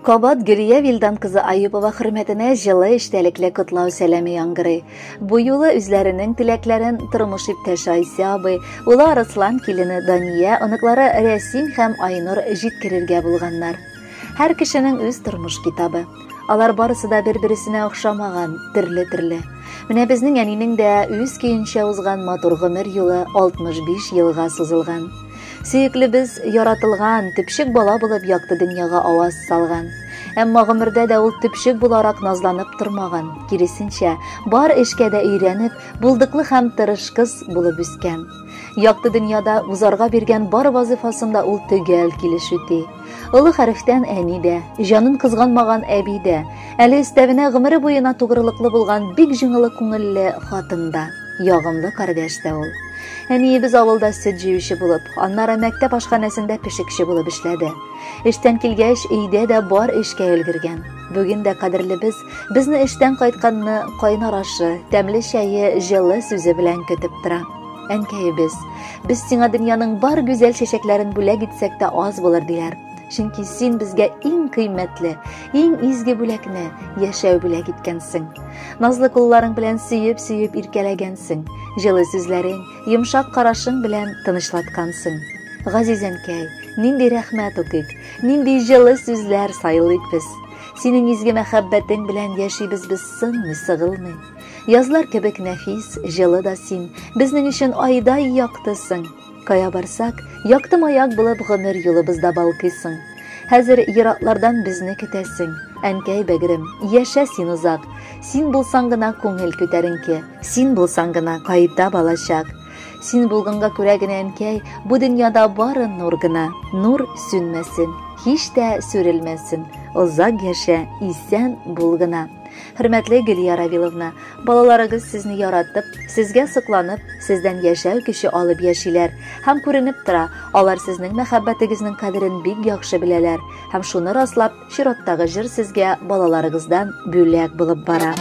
Кабат Гөлия Вилдан кызы Аюпова хөрмәтенә җылы эчтәлекле котлау сәламе яңгырый. Бу юлы үзләренең теләкләрен тормыш иптәше Айся абый, улы Арыслан, килене Дания, оныклары Рәсим һәм Айнур җиткерергә булганнар. Һәр кешенең үз тормыш китабы. Алар барысы да бер-бересенә охшамаган, төрле-төрле. Менә безнең әнинең дә үз көенчә узган матур гомер юлы 65 елга сузылган. Сөеклебез яратылган, төпчек бала булып якты дөньяга аваз салган. Әмма гомердә дә ул төпчек буларак назланып тормаган. Киресенчә, бар эшкә дә өйрәнеп, булдыклы һәм тырыш кыз булып үскән. Якты дөньяда узарга биргән бар вазыйфасын да ул төгәл килеш үти. Олы хәрефтән әни дә, җанын кызганмаган әби дә, әле өстәвенә гомере буена тугрылыклы булган бик җиңеле күңелле хатын да, ягымлы кардәш тә ул. Әниебез авылда сөт җыючы булып, аннары мәктәп ашханәсендә пешекче булып эшләде. Эштән килгәч, өйдә дә бар эшкә өлгергән. Бүген дә кадерлебез безне эштән кайтканны кайнар ашы, тәмле чәе, җылы сүзе белән көтеп тора. Әнкәебез, без сиңа дөньяның бар гүзәл чәчәкләрен бүләк итсәк тә аз булыр диләр. Чөнки син безгә иң кыйммәтле, иң изге бүләкне, яшәү бүләк иткәнсең. Назлы кулларың белән сөеп-сөеп иркәләгәнсең. Җылы сүзләрең, йомшак карашың белән тынычлаткансың. Газиз әнкәй, нинди рәхмәт укыйк, нинди җылы сүзләр сайлыйк без. Синең изге мәхәббәтең белән яшибез без сынмый, сыгылмый. Язлар кебек нәфис, җылы да син, безнең өчен айдай яктысың. Кая барсак, якты маяк булып гомер юлыбызда балкыйсың. Хәзер ераклардан безне көтәсең. Әнкәй бәгърем, яшә син озак. Син булсаң гына күңел күтәренке, син булсаң гына кайта балачак. Син булганга күрә генә, әнкәй, бу дөньяда бары нур гына. Нур сүнмәсен, һич тә сүрелмәсен. Озак яшә, исән бул гына. Хөрмәтле Гөлия Равиловна, балаларыгыз сезне яратып, сезгә сокланып, сездән яшәү көче алып яшиләр. Һәм күренеп тора, алар сезнең мәхәббәтегезнең кадерен бик яхшы беләләр. Һәм шуны раслап, чираттагы җыр сезгә балаларыгыздан бүләк булып бара.